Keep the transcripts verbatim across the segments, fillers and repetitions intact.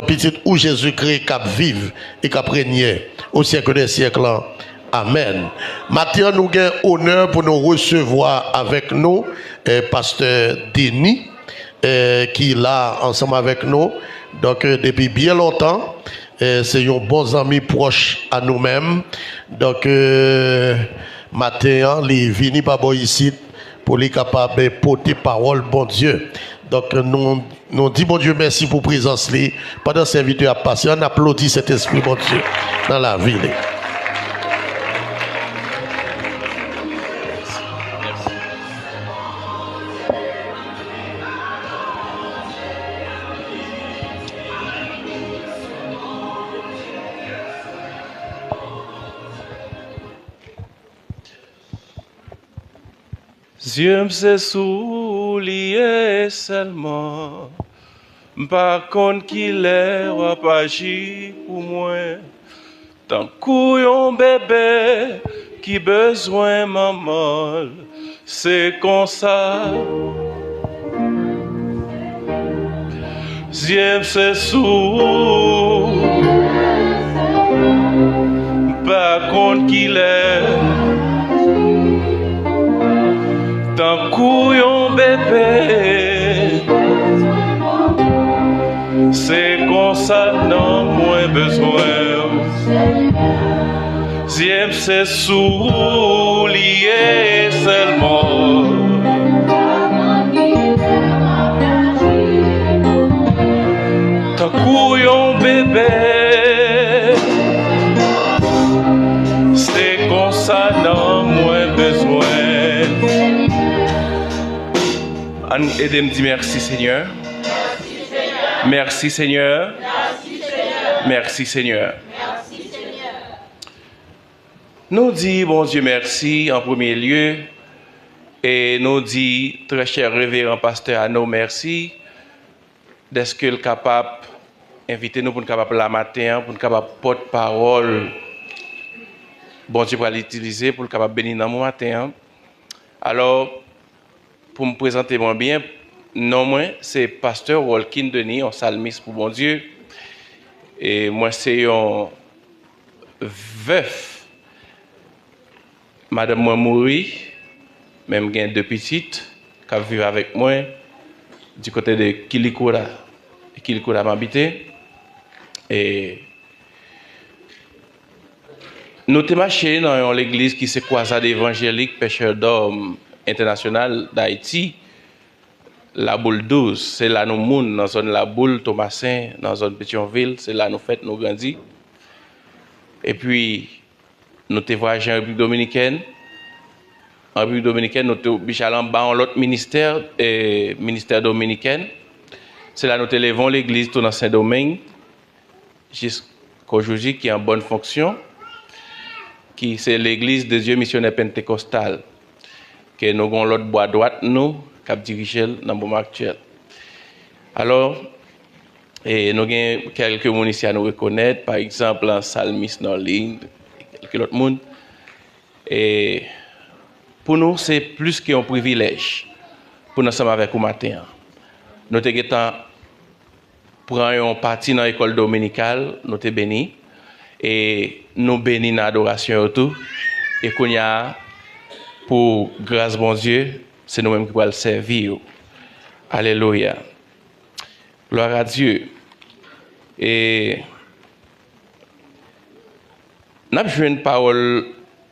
Pitit ou Jezikri k ap viv e k ap renye au siècle des siècles. Amèn. Maten an, nou gen onè pou nou resevwa avèk nou, eh, pastè Denis, eh, ki la ansanm avèk nou. Donk, eh, depi byen lontan, eh, se yon bon zanmi pwòch a nou menm. Donk, eh, maten an, li vini pa bò isit pou li kapab, eh, pote pawòl Bondye. Donk, nou, nou di Bondye mèsi pou prezans li. Pandan sèvitè a ap pase, ann aplodi Sentespri Bondye nan lavi li. Zye m se sou ou li ye sèlman. M pa konn kilè w ap aji pou mwen. Tankou yon bebe ki bezwen manman l, se konsa. Zye m se sou ou, m pa konn kilè. Tankou yon bebe, se konsa nanm mwen bezwen w. Zye m se sou ou li ye sèlman. Tankou yon bebe, se konsa nanm mwen bezwen. Ann ede m di mèsi, Senyè. Mèsi, Senyè. Mèsi, Senyè. Nou di Bondye mèsi an premye lye, e nou di trè chè reveran pastè Ano mèsi dèske l kapab envite nou pou n kapab la maten an, pou n kapab pòt pawòl Bondye pral itilize pou l kapab beni nanm ou maten an. Alò, pou m prezante mwen byen, non mwen se pastè Rolkin Denis, yon salmis pou Bondye. E mwen se yon vèf. Madanm mwen mouri, men m gen de pitit k ap viv avèk mwen di kote de Kilikora. Kilikora m abite. E nou te mache nan yon legliz ki se Croisade Évangélique Pêcheurs d'Hommes International d'Haïti, Laboul douz. Se la nou moun, nan zòn Laboul, Tomasen, nan zòn Petyonvil, se la nou fèt, nou grandi. Epi, nou te vwayaje an Repiblik Dominikèn. An Repiblik Dominikèn, nou te oblije al anba yon lòt ministè, e, ministè dominikèn. Se la nou te leve yon legliz tou nan Sendomeng, jiskojouji ki an bòn fonksyon, ki se Legliz de Dye Misyonè Pentekostal, ke nou gen yon lòt bwa dwat nou k ap dirije l nan moman aktyèl. Alò, e nou gen kèlke moun isi a nou rekonèt, pa egzanp, salmis Norlin, kèlke lòt moun. E pou nou, se plis ke yon privilèj pou n ansanm avèk ou maten an. Nou te gentan pran yon pati nan lekòl dominikal, nou te beni, e nou beni nan adorasyon yo tou. E kounye a, pou gras Bondye, se nou menm ki pral sèvi yo. Alelouya. Gloire à Dieu. E n ap jwenn pawòl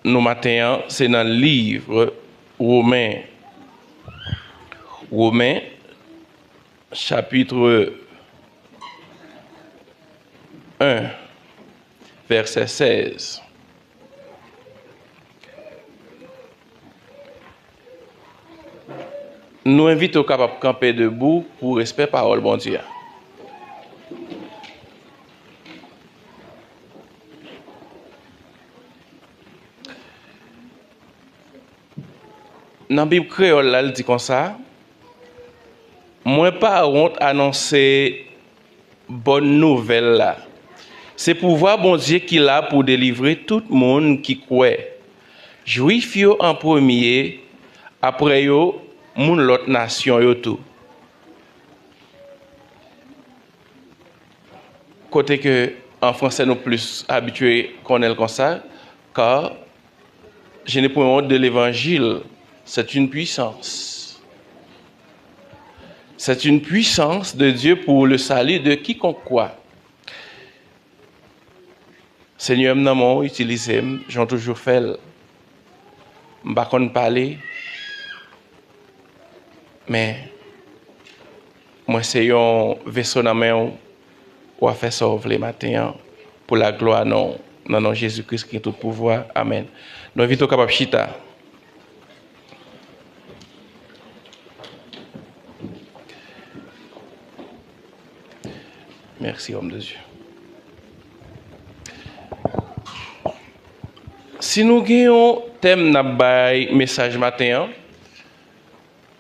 nou maten an, se nan liv Women. Women, chapitre un, vèsè sèz. Nou envite w kapab kanpe debou pou respè pawòl Bondye a. Nan Bib kreyòl la, l di konsa, mwen pa wont anonse bòn nouvèl la. Se pouvwa Bondye ki la pou delivre tout moun ki kwè. Jwif yo an premye, apre yo, moun lòt nasyon yo tou. Kote ke an fransè nou plis abitye konnen l konsa, car je n'ai point honte de l'évangile, c'est une puissance. C'est une puissance de Dieu pour le salut de quiconque croit. Senyè m nan men w, itilize m, jan w toujou fè l. M pa konn pale, men mwen se yon veso nan men w, w a fè sa w vle maten an, pou laglwa non w, nan non Jezi Kris ki gen tout pouvwa. Amèn. Nou envite w kapab chita. Merci, homme de Dieu. Si nou gen yon tèm n ap bay mesaj maten an,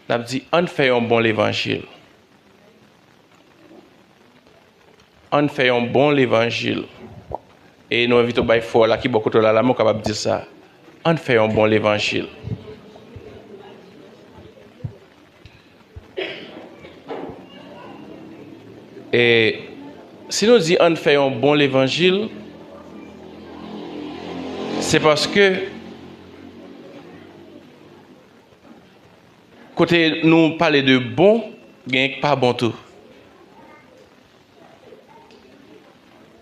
n ap di, ann fè yon bon levanjil. Ann fè yon bon levanjil. E nou envite w bay frè w la ki bò kote w la, la, men w kapab di sa. Ann fè yon bon levanjil. E si nou di ann fè yon bon levanjil, se paske kote nou pale de bon, gen k pa bon tou.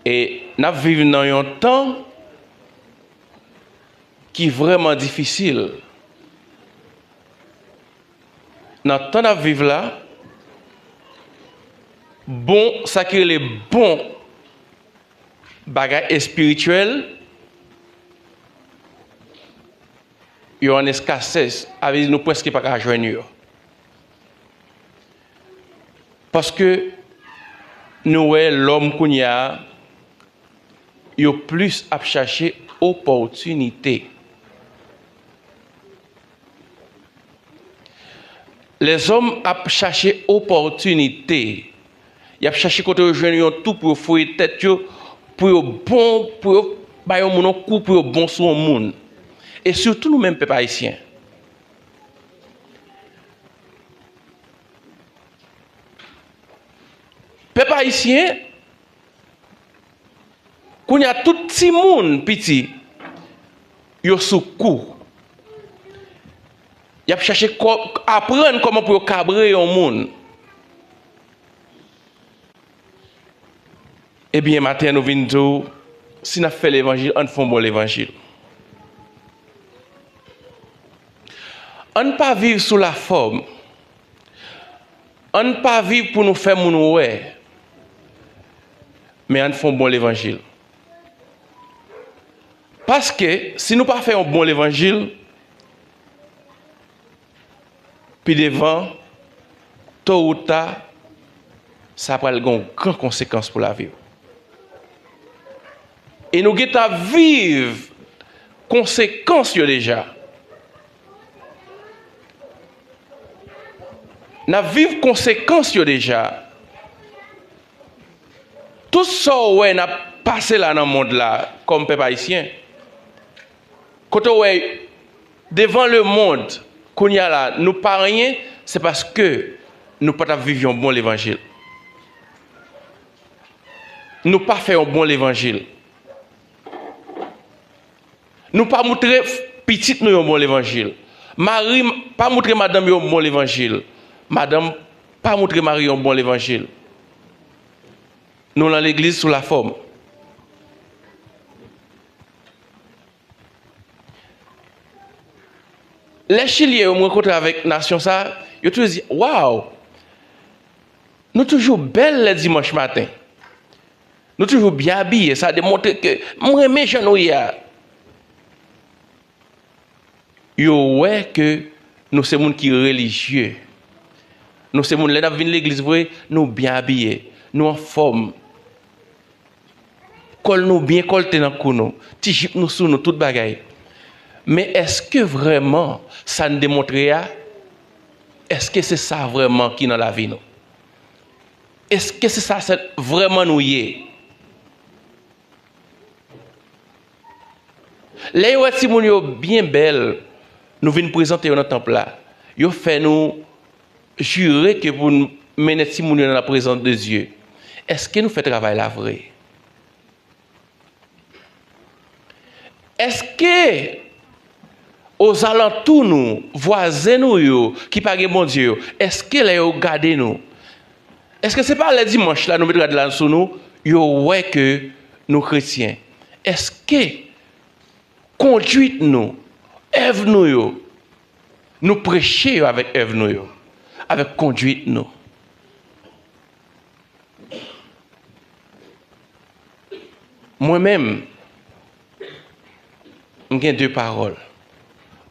E n ap viv nan yon tan ki vrèman difisil. Nan tan n ap viv la, bon, sa ki rele bon bagay espirityèl, yo an eskasès, sa vle di nou prèske pa ka jwenn yo. Paske nou wè lòm kounye a, yo plis ap chache opòtinite. Lèzòm ap chache opòtinite. Y ap chache kote yo jwenn yon twou pou yo foure tèt yo, pou yo bon, pou yo bay yon moun yon kou, pou yo bon sou yon moun. E sitou nou menm pèp ayisyen. Pèp ayisyen, kounye a tout timoun piti, yo sou kou. Y ap chache kò-, aprann kòman pou yo kabre yon moun. Ebyen, maten an, nou vin di w, si n ap fè levanjil, ann fè yon bon levanjil. Ann pa viv sou lafòm. Ann pa viv pou nou fè moun wè. Men ann fè yon bon levanjil. Paske, si nou pa fè yon bon levanjil, pi devan, to ou ta, sa pral gen yon gran konsekans pou lavi w. E nou gentan ap viv konsekans yo deja. N ap viv konsekans yo deja. Tout sa w wè n ap pase la nan mond la, kòm pèp ayisyen, kote w wè devan lemonn, kounye a la, nou pa anyen, se paske nou pa t ap viv yon bon levanjil. Nou pa fè yon bon levanjil. Nou pa moutre pitit nou yon bon levanjil. Mari pa moutre madanm yo yon bon levanjil. Madanm pa moutre mari yon bon levanjil. Nou nan legliz sou lafòm. Lè Chilyen yo m rankontre avèk nasyon sa, yo toujou di, waw! Nou toujou bèl lè dimanch maten. Nou toujou byen abiye, sa demontre ke m renmen jan nou ye a. Yo wè ke nou se moun ki relijye. Nou se moun, lè n ap vin legliz vre, nou byen abiye, nou anfòm. Kòl nou byen kòlte nan kou nou, ti jip nou sou nou, tout bagay. Men èske vrèman sa n demontre a, èske se sa vrèman ki nan lavi nou? Èske se sa, se vrèman nou ye? Lè yo wè timoun yo byen bèl, nou vin prezante yo nan tanp la, yo fè nou jire ke pou n mennen timoun yo nan la prezans de Dye. Èske nou fè travay la vre? Èske ozalantou nou, vwazen nou yo ki pa gen Bondye yo, èske lè yo gade nou, èske se pa lè dimanch la nou met rad la sou nou, yo wè ke nou kretyen? Èske kondwit nou, èv nou yo, nou preche yo avèk èv nou yo, avèk kondwit nou? Mwen menm, m gen de pawòl.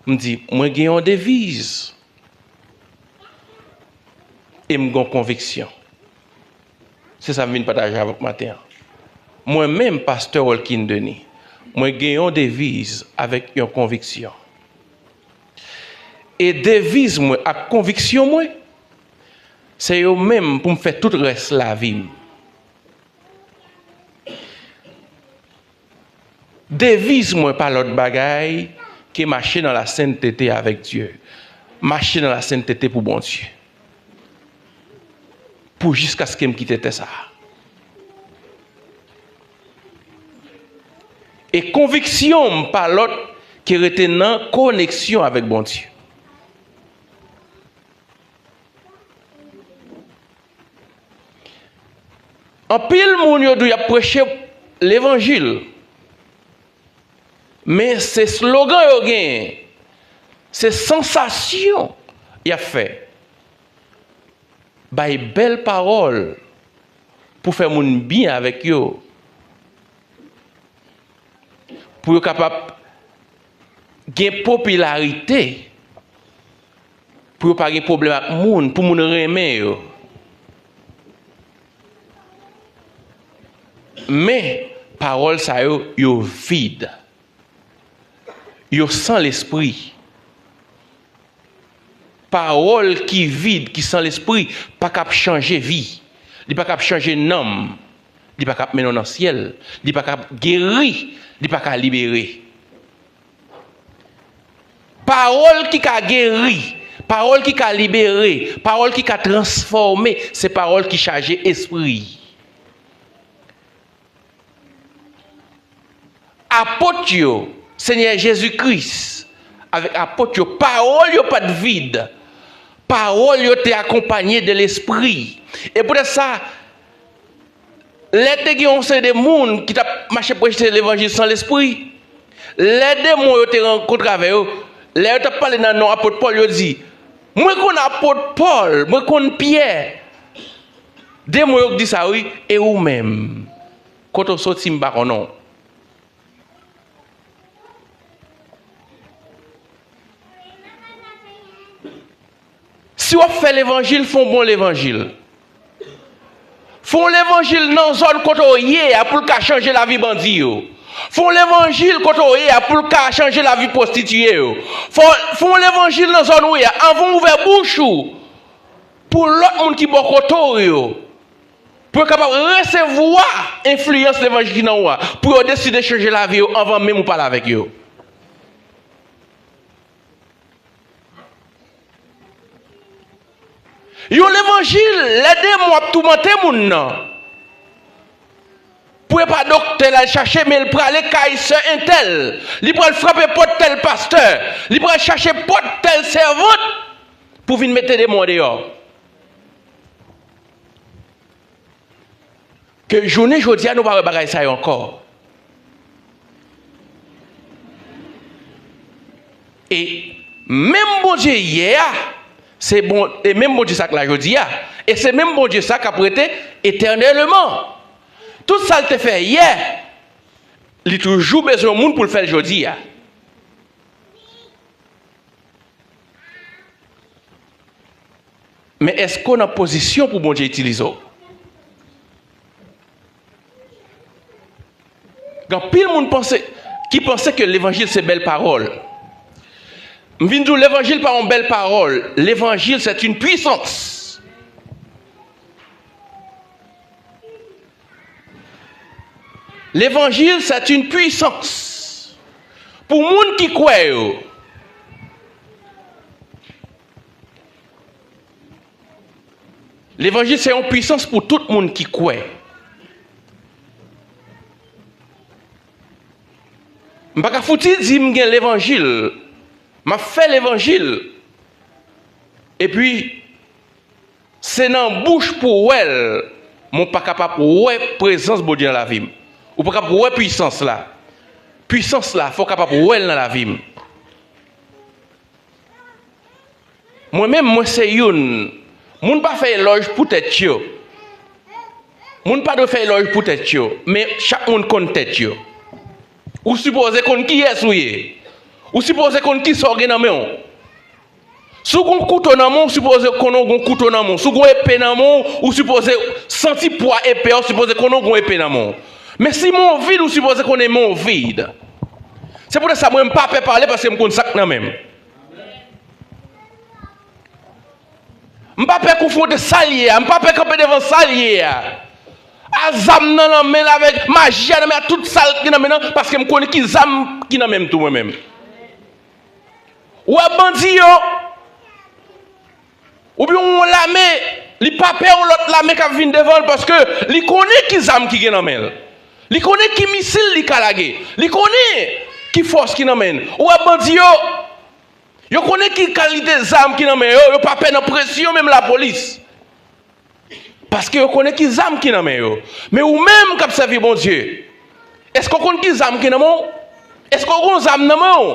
M di, mwen gen yon deviz e m gen yon konviksyon. Se sa m vin pataje avèk maten an. Mwen menm, pastè Walkin Denis, mwen gen yon deviz avèk yon konviksyon. E deviz mwen ak konviksyon mwen, se yo menm pou m fè tout rès lavi m. Deviz mwen pa lòt bagay ke mache nan lasentete avèk Dye. Mache nan lasentete pou Bondye. Pou jiskaske m kite tè sa a. E konviksyon m pa lòt ke rete nan koneksyon avèk Bondye. Anpil moun yo di w y ap preche levanjil, men se slogan yo genyen, se sansasyon y ap fè. Bay bèl pawòl pou fè moun byen avèk yo, pou yo kapab gen popilarite, pou yo pa gen pwoblèm ak moun, pou moun renmen yo. Men, pawòl sa yo, yo vid. Yo san lespri. Pawòl ki vid, ki san lespri, pa kab chanje vi. Li pa kab chanje nanm. Li pa kab mennen w nan syèl. Li pa kab geri. Li pa ka libere. Pawòl ki ka geri, pawòl ki ka libere, pawòl ki ka transfòme, se pawòl ki chaje espri. Apot yo, Senyè Jezi Kris, avèk apot yo, pawòl yo pa t vid. Pawòl yo te akonpanye de Lespri. E poutèt sa, lè te gen yon seri de moun ki t ap mache preche levanjil san Lespri, lè demon yo te rankontre avè yo, lè yo t ap pale nan non apot Pòl, yo di, "Mwen konn apot Pòl, mwen konn Pyè." Demon yo k di sa, wi, e ou menm? Kote w soti, m pa konnen w. Si w ap fè levanjil, fè yon bon levanjil. Fè yon levanjil nan zòn kote w ye a pou l ka chanje lavi bandi yo. Fè yon levanjil kote w ye a pou l ka chanje lavi pwostitiye yo. Fè, fè yon levanjil nan zòn ou ye a. Anvan w ouvè bouch ou pou lòt moun ki bò kote w yo, pou yo kapab resevwa enfliyans levanjil ki nan ou a, pou yo deside chanje lavi yo anvan menm ou pale avèk yo. Yon levanjil, lè demon ap toumante moun nan, pou e pa doktè l al chache, men l prale kay sè entèl, li pral frape pòt tèl pastè, li pral chache pòt tèl sèvant pou vin mete demon an deyò. Ke jounen jodi a, nou pa wè bagay sa yo ankò. E menm Bondye yè a, se bon, e menm Bondye sa k la jodi a, e se menm Bondye sa k ap rete etènèlman. Tout sa l te fè yè, li toujou bezwen yon moun pou l fè l jodi a. Men èske w nan pozisyon pou Bondye itilize w? Gen anpil moun panse, ki panse ke levanjil se bèl pawòl. M vin di w, levanjil pa yon bèl pawòl. Levanjil, c'est une puissance. Levanjil, c'est une puissance. Pou moun ki kwè yo, levanjil se yon pwisans pou tout moun ki kwè. M pa ka fouti di m gen levanjil, m ap fè levanjil, epi se nan bouch pou w wè l, men w pa kapab wè prezans Bondye nan lavi m. Ou pa kapab wè pwisans la. Pwisans la, fò w kapab wè l nan lavi m. Mwen menm, mwen se youn. Moun pa fè elòj pou tèt yo. Moun pa dwe fè elòj pou tèt yo, men chak moun konn tèt yo. Ou sipoze konn kiyès ou ye. Ou sipoze konn kisa w gen nan men w. Si w gon kouto nan men w, ou sipoze konnen w gon kouto nan men w. Si w gon epe nan men w, ou sipoze santi pwa epe a, ou sipoze konnen w gon epe nan men w. Men si men w vid, ou sipoze konnen men w vid. Se poutèt sa, mwen, m pa pè pale paske m konn sa k nan men m. M pa pè konfwonte sa l ye a, m pa pè kanpe devan sa l ye a. A zam nan nan men l avèk maji a nan men a, tout sa l gen nan men nan, paske m konnen ki zam ki nan men m tou mwen menm. Ou wè bandi yo, oubyen yon lame, li pa pè yon lòt lame k ap vin devan l paske li konnen ki zam ki gen nan men l. Li konnen ki misil li ka lage. Li konnen ki fòs ki nan men l. Ou wè bandi yo, yo konnen ki kalite zam ki nan men yo, yo pa pè nan presyon menm lapolis. Paske yo konnen ki zam ki nan men yo. Men ou menm k ap sèvi Bondye, èske w konn ki zam ki nan men w? Èske w gon zam nan men w?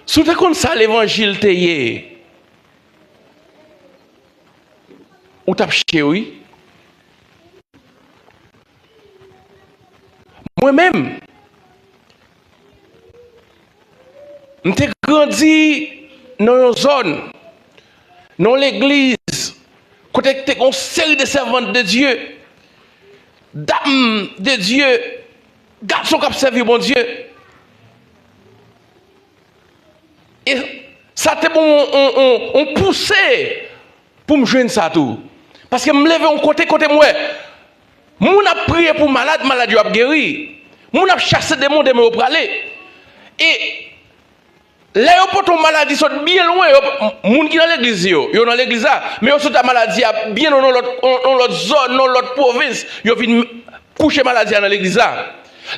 Si w te konn sa levanjil te ye, ou t ap cheri. Mwen menm, m te grandi nan yon zòn, nan yon legliz, kote te gen yon seri de sèvant de Dye, dam de Dye, gason k ap sèvi Bondye. E sa te ban m yon, yon, yon, yon pouse pou m jwenn sa tou. Paske m leve yon kote, kote m wè moun ap priye pou malad, malad yo ap geri. Moun ap chase demon, demon yo prale. E lè yo pote yon maladi sot byen lwen, yo, moun ki nan legliz yo, yo nan legliz la, men yo sot a maladi a byen nan yon lòt, yon, yon lòt zòn, nan yon lòt pwovens, yo vin kouche maladi a nan legliz la.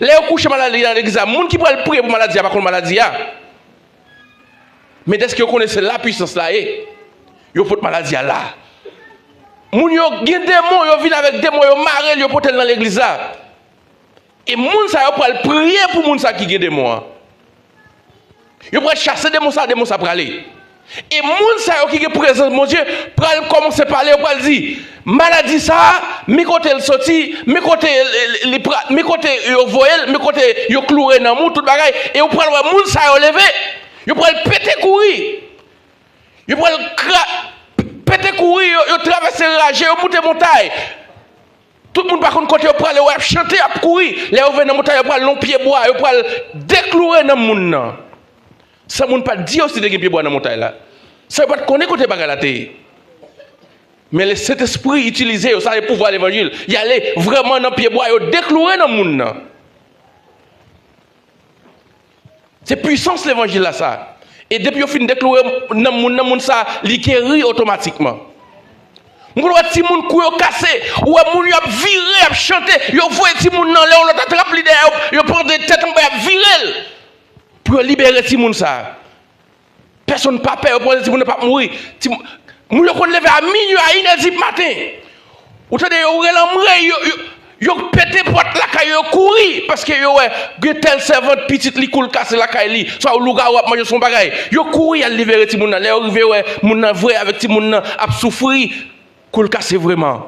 Lè yo kouche maladi a nan legliz la, moun ki pral priye pou maladi a pa konn maladi a. Men dèske yo konnen se la pwisans la ye, yo pot maladi a la. Moun yo gen demon, yo vin avèk demon, yo mare l, yo pote l nan legliz la. E moun sa yo pral priye pou moun sa ki gen demon an. Yo pral chase demon sa, demon sa prale. E moun sa yo ki gen prezans Bondye pral kòmanse pale, yo pral di, maladi sa a, men kote l soti, men kote li, li, li pra-, men kote yo voye l, men kote yo kloure nanm ou, tout bagay. E ou pral wè moun sa yo leve, yo pral pete kouri. Yo pral kra-, pete kouri, yo, yo travèse raje, yo moute montay. Tout moun pa konn kote yo prale, yo ap chante, y ap kouri. Lè yo vin nan montay, yo pral nan yon pyebwa, yo pral dekloure nanm moun nan. San moun pa t di yo si te gen pyebwa nan montay la. San yo pa t konnen kote bagay la te ye. Men Lesentespri itilize yo, sa se pouvwa levanjil. Y ale vrèman nan pyebwa, yo dekloure nanm moun nan. Se pwisans levanjil la sa. E depi yo fin dekloure nanm moun nan, moun sa, li geri otomatikman. M konn wè timoun kou yo kase, ou wè moun yo ap vire, ap chante, yo voye timoun nan anlè, yon lòt atrap li dèyè, yo, yo pote tèt anba, y ap vire l pou yo libere timoun sa. Pèsonn pa pè, yo panse timoun nan p ap mouri. Ti, moun yo konn leve a minui, a inè di maten. Ou tande yo rele anmwey, yo, yo, yo pete pòt lakay yo, yo kouri, paske yo wè gen tèl sèvant, pitit li kou l kase lakay li, swa lougawou ap manje, swa yon bagay. Yo kouri al libere timoun nan. Lè yo rive, yo wè moun nan vre avèk timoun nan ap soufri, kou l kase vrèman.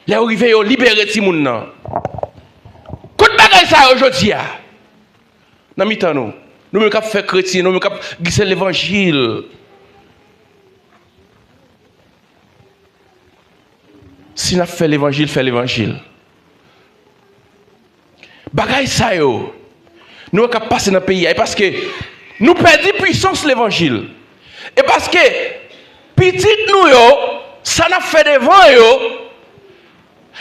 Lè yo rive, yo libere timoun nan. Kot bagay sa yo jodi a? Nan mitan nou, nou menm k ap fè kretyen, nou menm k ap gise levanjil. Si n ap fè levanjil, fè levanjil. Bagay sa yo, nou wè k ap pase nan peyi a, e paske nou pèdi pwisans levanjil. E paske pitit nou yo, sa n ap fè devan yo,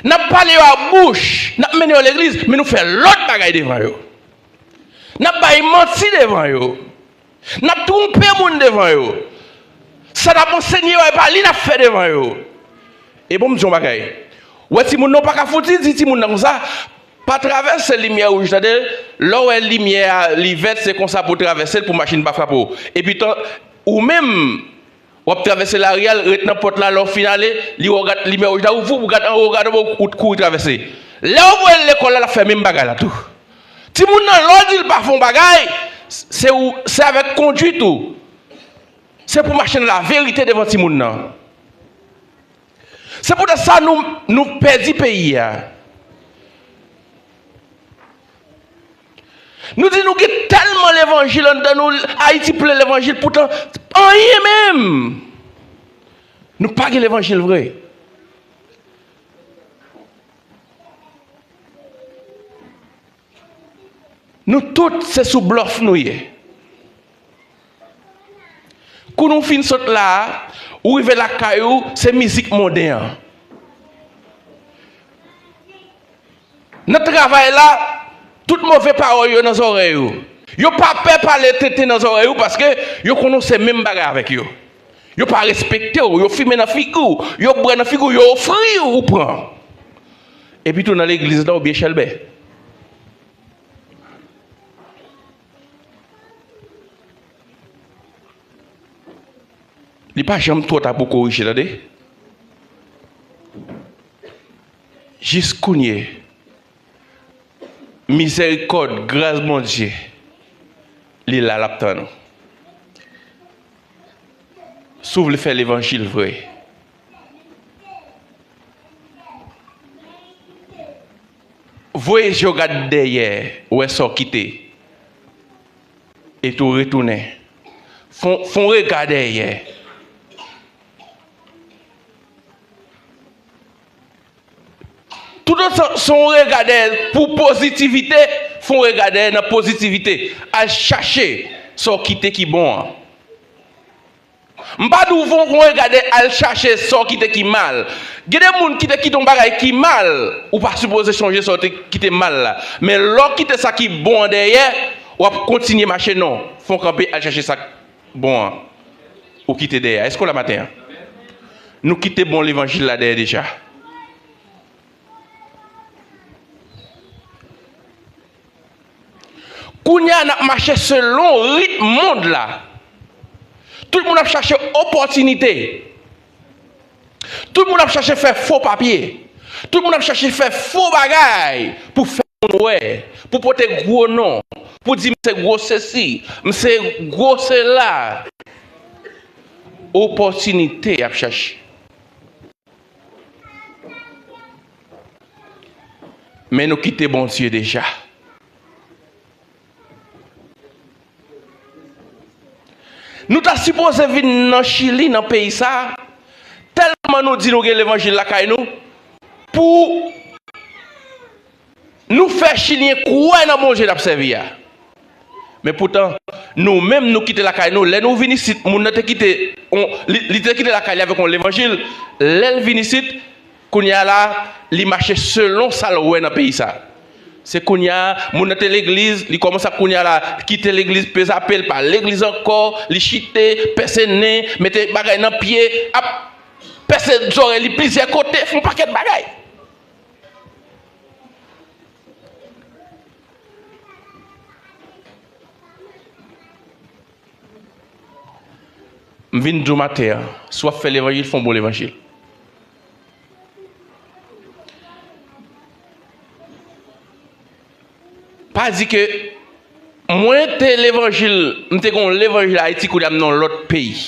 n ap pale yo ak bouch, n ap mennen yo legliz, men nou fè lòt bagay devan yo. N ap bay manti devan yo. N ap twonpe moun devan yo. Sa n ap ansenye yo, e pa li n ap fè devan yo. E bon, m di yon bagay. Ou wè timoun nan, ou pa ka fouti di timoun nan konsa, Pa travèse limyè wouj, tande. Lè w wè limyè a, li vèt, se konsa pou w travèse l pou machin pa frape w. Epi tan, ou menm, w ap travèse lari a, ret nan pòt la, lè w fin ale, li wè w gad limyè wouj la, ou voup, ou gad anwo, ou gad anba, ou, ou kouri travèse. Lè w voye l lekòl la, l ap fè menm bagay la tou. Timoun nan, lè w di l pa fè yon bagay, se ou, se avèk kondwit ou. Se pou w mache nan laverite devan timoun nan. Se poutèt sa nou, nou pèdi peyi a. Nou di nou gen tèlman levanjil anndan nou, Ayiti plen levanjil, poutan anyen menm. Nou pa gen levanjil vre. Nou tout se sou blòf nou ye. Kou nou fin sot la a, ou rive lakay ou, se mizik monden an. Nan travay la, tout move pawòl yo nan zòrèy ou. Yo pa pè pale tenten nan zòrèy ou paske yo konnen w se menm bagay avèk yo. Yo pa respekte w, yo fimen nan figi w, yo bwè nan figi w, yo ofri w, ou pran. Epi tou nan legliz la, ou byen chèlbè. Li pa janm twò ta pou korije, tande. Jis kounye, mizèrikòd, gras Bondye, li la, l ap tann ou. Si w vle fè levanjil vre, voye je w gad dèyè, wè sa w kite. Epi w retounen. Fè w, fè w rega dèyè. Toutotan se yon rega dèyè pou pozitivite, fè yon rega dèyè nan pozitivite. Al chache sa w kite ki bon an. M pa di w fè yon rega dèyè al chache sa w kite ki mal. Gen de moun ki te kite yon bagay ki mal, ou pa sipoze sonje sa w te kite mal la. Men lè w kite sa ki bon an dèyè, w ap kontinye mache non. Fè w kanpe al chache sa k bon an. Ou kite dèyè. Èske w la maten an? Nou kite bon levanjil la dèyè deja. Kounye a, n ap mache selon ritm mond la. Tout moun ap chache opòtinite. Tout moun ap chache fè fo papye. Tout moun ap chache fè fo bagay pou fè moun wè, pou pote gwo non, pou di m se gwo sesi, m se gwo sela. Opòtinite y ap chache. Men nou kite Bondye deja. Nou ta sipoze vin nan Chili, nan peyi sa, tèlman nou di nou gen levanjil lakay nou, pou nou fè Chilyen kwè nan Bondye n ap sèvi a. Men poutan, nou menm, nou kite lakay nou. Lè nou vin isit, moun nan te kite, on, li, li te kite lakay li avèk yon levanjil. Lè l vin isit, kounye a la, li mache selon sa l wè nan peyi sa. Se kounye a, moun nan te legliz, li kòmanse ap kounye a la, kite legliz, peze apye l, pa legliz ankò, li chite, pèse nen, mete bagay nan pye, ap pèse zòrèy li plizyè kote, fè yon pakèt bagay. M vin di w maten an, si w ap fè levanjil, fè yon bon levanjil. Pa di ke mwen te levanjil, m te gen yon levanjil Ayiti, kounye a m nan yon lòt peyi.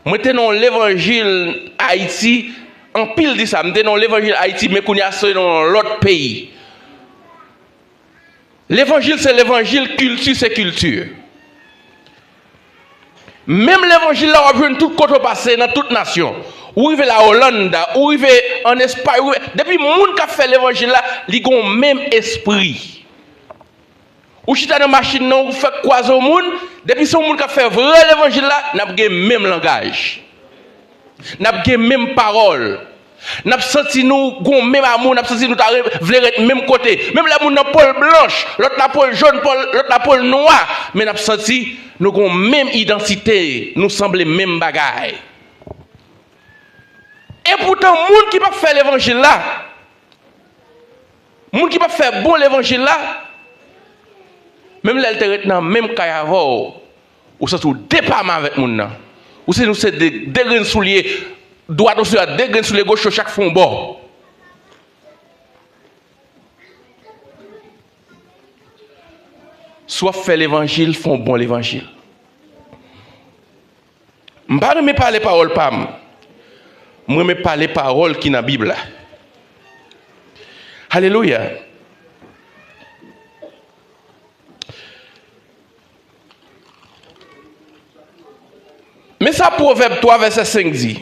Mwen te nan yon levanjil Ayiti, anpil di sa, m te nan yon levanjil Ayiti, men kounye a se nan yon lòt peyi. Levanjil se levanjil, kilti se kilti. Menm levanjil la, w ap jwenn tout kote w pase, nan tout nasyon. Ou rive la Olanda, ou rive ann Espay, ou rive, depi moun k ap fè levanjil la, li gen yon menm espri. Ou chita nan machin nan, ou fèk kwaze yon moun, depi se yon moun k ap fè vrè levanjil la, n ap gen menm langaj. N ap gen menm pawòl. N ap santi nou gon menm amou, n ap santi nou ta re-, vle ret menm kote. Menm lè moun nan po l blanch, lòt la po l jòn, po l, lòt la po l nwa, men n ap santi nou gon menm idantite, nou sanble menm bagay. Epoutan, moun ki p ap fè levanjil la, Moun ki p ap fè bon levanjil la, menm lè l te ret nan menm kay avè w, ou santi w depaman avèk moun nan. Ou se, ou se de, de grenn soulye, dwat ou sou de grenn soulye goch yo chak fè yon bò. Si w ap fè levanjil, fè yon bon levanjil. M pa renmen pale pawòl pa m. M renmen pale pawòl ki nan Bib la. Alelouya. Men sa Pwovèb twa vèsè senk di.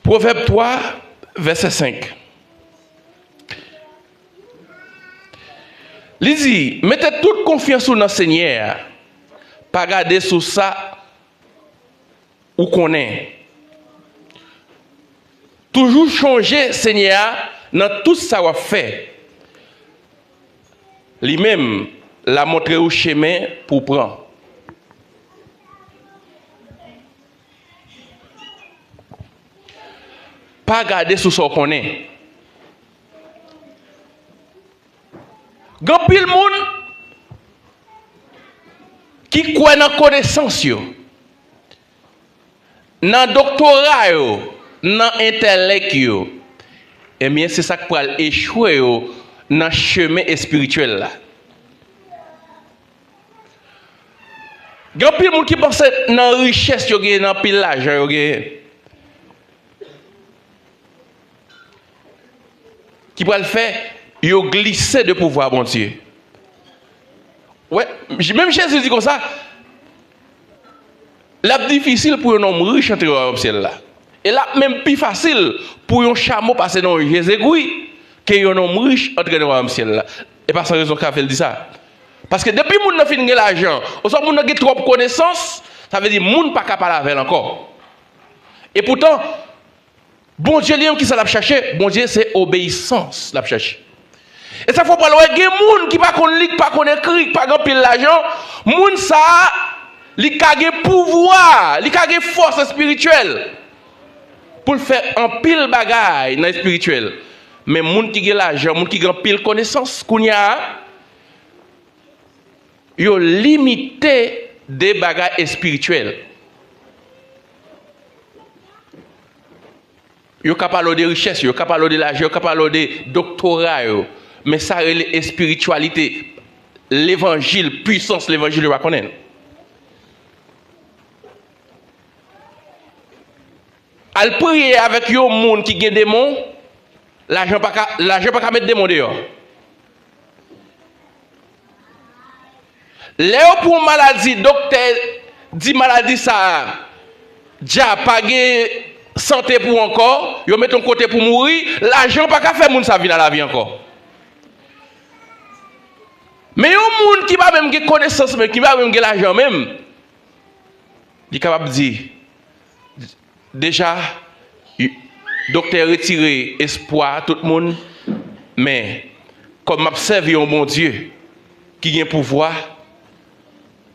Pwovèb twa vèsè senk. Li di, mete tout konfyans ou nan Senyè a. Pa gade sou sa ou konnen. Toujou chonje Senyè a nan tout sa w ap fè. Li menm, l a montre w chemen pou w pran. Pa gade sou sa w konnen. Gen anpil moun ki kwè nan konesans yo, nan doktora yo, nan entèlèk yo. Ebyen, se sa k pral echwe yo nan chemen espirityèl la. Gen anpil moun ki panse nan richès yo genyen, nan anpil lajan yo genyen, ki pral fè yo glise de pouvwa Bondye. Wè, menm Jezi di konsa, l ap difisil pou yon nonm rich antre nan wayòm syèl la. E l ap menm pi fasil pou yon chamo pase nan yon je zegwi ke yon nonm rich antre nan wayòm syèl la. E pa san rezon k fè l di sa. Paske depi moun nan fin gen lajan, oswa moun nan gen twòp konesans, sa vle di moun pa ka pale avè l ankò. E poutan, Bondye li menm, ki sa l ap chache? Bondye se obeyisans l ap chache. E sa fè w pral wè gen moun ki pa konn li, ki pa konn ekri, ki pa gen anpil lajan. Moun sa a, li ka gen pouvwa, li ka gen fòs espirityèl pou l fè anpil bagay nan espirityèl. Men moun ki gen lajan, moun ki gen anpil konesans, kounye a, yo limite de bagay espirityèl. Yo ka pale w de richès yo, yo ka pale w de lajan, yo ka pale w de doktora yo. Men sa rele espirityalite, levanjil, pwisans levanjil, yo pa konnen l. Al priye avèk yon moun ki gen demon, lajan pa ka, lajan pa ka met demon deyò. Lè yo pran yon maladi, doktè di maladi sa a, dja pa gen sante pou ankò, yo met yon kote pou mouri, lajan pa ka fè moun sa vin a lavi ankò. Men yon moun ki pa menm gen konesans menm, ki pa menm gen lajan menm, li kapab di, deja, doktè retire espwa tout moun, men kòm m ap sèvi yon Bondye ki gen pouvwa,